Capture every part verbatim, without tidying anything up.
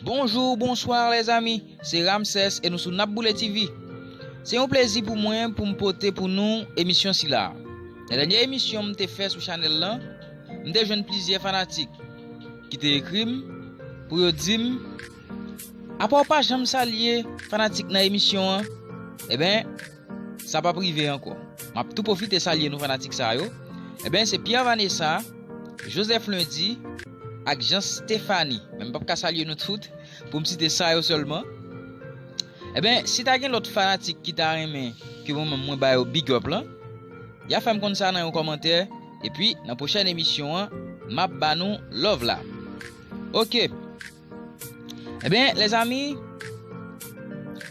Bonjou, bonswa, lèzami. Se Ramsès e nou sou N ap Boule T V. Se yon plezi pou mwen pou m pote pou nou emisyon sila. Nan dènye emisyon m te fè sou chanèl lan, m te jwenn plizyè fanatik ki te ekri m pou yo di m, apa w pa janm salye fanatik nan emisyon an? Eben, sa p ap rive ankò. M ap tou pwofite salye nou fanatik sa yo. Eben, se Pierre Vanessa, Joseph Lundi ak Jean Stéphanie. Men m p ap ka salye nou tout pou m site sa yo sèlman. Eben, si ta gen lòt fanatik ki ta renmen ke mwen menm mwen ba yo big up lan, y a fè m konn sa nan yon kòmantè, epi nan pwochèn emisyon an, m ap ba nou love la. Oke. Eben, lèzami,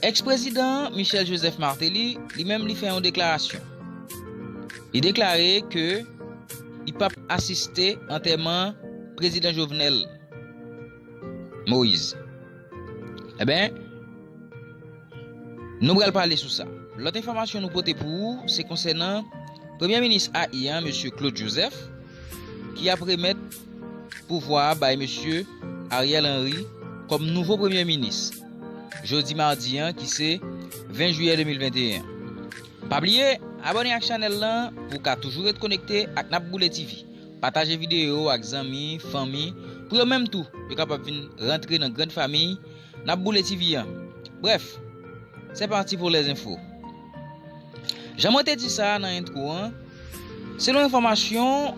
èks-prezidan Michel Joseph Martelly, li menm, li fè yon deklarasyon. Li deklare ke li p ap asiste antèman prezidan Jovenel Moïse. Eben, nou pral pale sou sa. Lòt enfòmasyon nou pote pou ou, se konsènan Premye Minis A I an, mesye Claude Joseph, ki ap remèt pouvwa a bay mesye Ariel Henry kòm nouvo Premye Minis, jodi madi an, ki se ven jiyè de mil venteyen. Pa bliye, abòne ak chanèl lan pou w ka toujou ret konekte ak N ap Boule T V. Pataje videyo ak zanmi, fanmi, pou yo menm tou, yo kapab vin rantre nan grann fanmi N ap Boule T V an. Brèf, c'est parti pour les infos. Jan mwen te di sa nan entwo an, selon enfòmasyon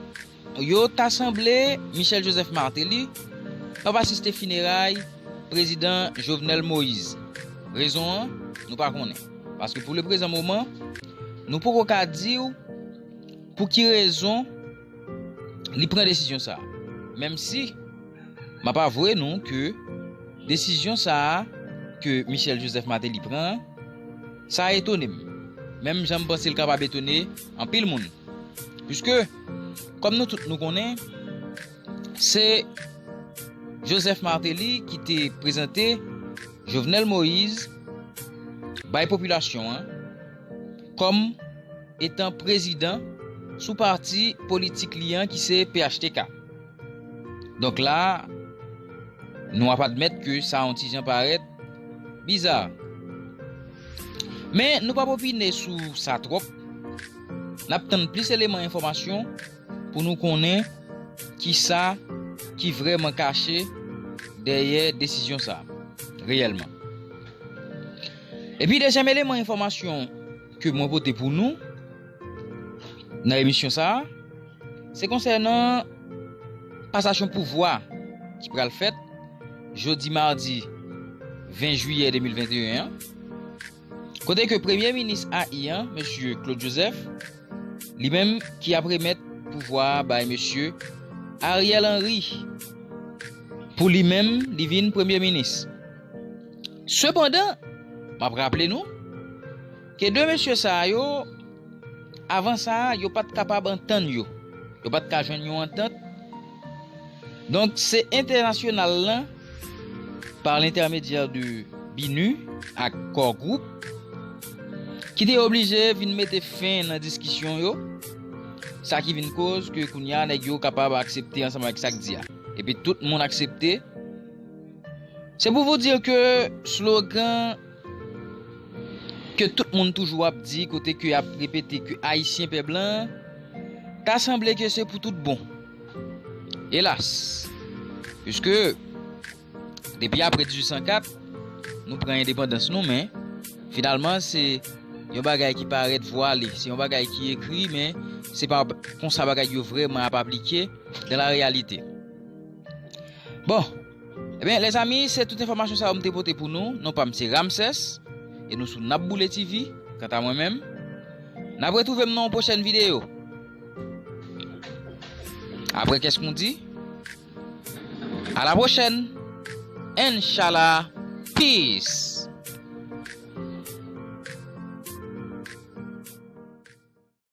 yo, ta sanble Michel Joseph Martelly p ap asiste fineray prezidan Jovenel Moïse. Rezon an, nou pa konnen. Paske pou le prezan moman, nou poko ka di w pou ki rezon li pran desizyon sa a. Menm si m ap avwe nou ke desizyon sa a ke Michel Joseph Martelly pran an, sa etone m. Menm jan m panse l kapab etone anpil moun. Piske, kòm nou tout nou konnen, se Joseph Martelly ki te prezante Jovenel Moïse bay popilasyon an kòm etan prezidan sou pati politik li an ki se P H T K. Donk la, nou ap admèt ke sa yon ti jan parèt biza. Men nou p ap opine sou sa twòp. N ap tann plis eleman enfòmasyon pou nou konnen kisa ki vrèman kache dèyè desizyon sa a, reyèlman. Epi dezyèm eleman enfòmasyon ke mwen pote pou nou nan emisyon sa a, se konsènan pasasyon pouvwa ki pral fèt jodi madi ven jiyè de mil venteyen an, kote ke Premye Minis A I an, mesye Claude Joseph, li menm ki ap remèt pouvwa a bay mesye Ariel Henry pou li menm li vin Premye Minis. Sepandan, m ap raple nou ke de mesye sa yo, avan sa a, yo pa t kapab antann yo. Yo pa t ka jwenn yon antant. Donk, se entènasyonal lan, pa lentèmedyè de BINUH ak Core Group, ki te oblije vin mete fen nan diskisyon yo, sa ki vin koz ke kounye a nèg yo kapab aksepte ansanm avèk sa k di a. Epi tout moun aksepte. C'est pour vous dire que slogan ke tout moun toujou ap di, kote ke y ap repete ke Ayisyen pè blan, ta sanble ke se pou tout bon. Elas, piske depi apre dizuit san kat, nou pran endepandans nou, men finalman se yon bagay ki parèt vwale, se yon bagay ki ekri, men se pa konsa bagay yo vrèman ap aplike dans la réalité. Bon, ebyen, lèzami, se tout enfòmasyon sa yo m te pote pou nou. Non pa m se Ramsès, e nou sou N ap Boule T V. Kanta mwen menm, n ap retwouve m nan yon pwochèn videyo. Après, qu'est-ce qu'on dit? À la prochaine. Inshallah. Peace.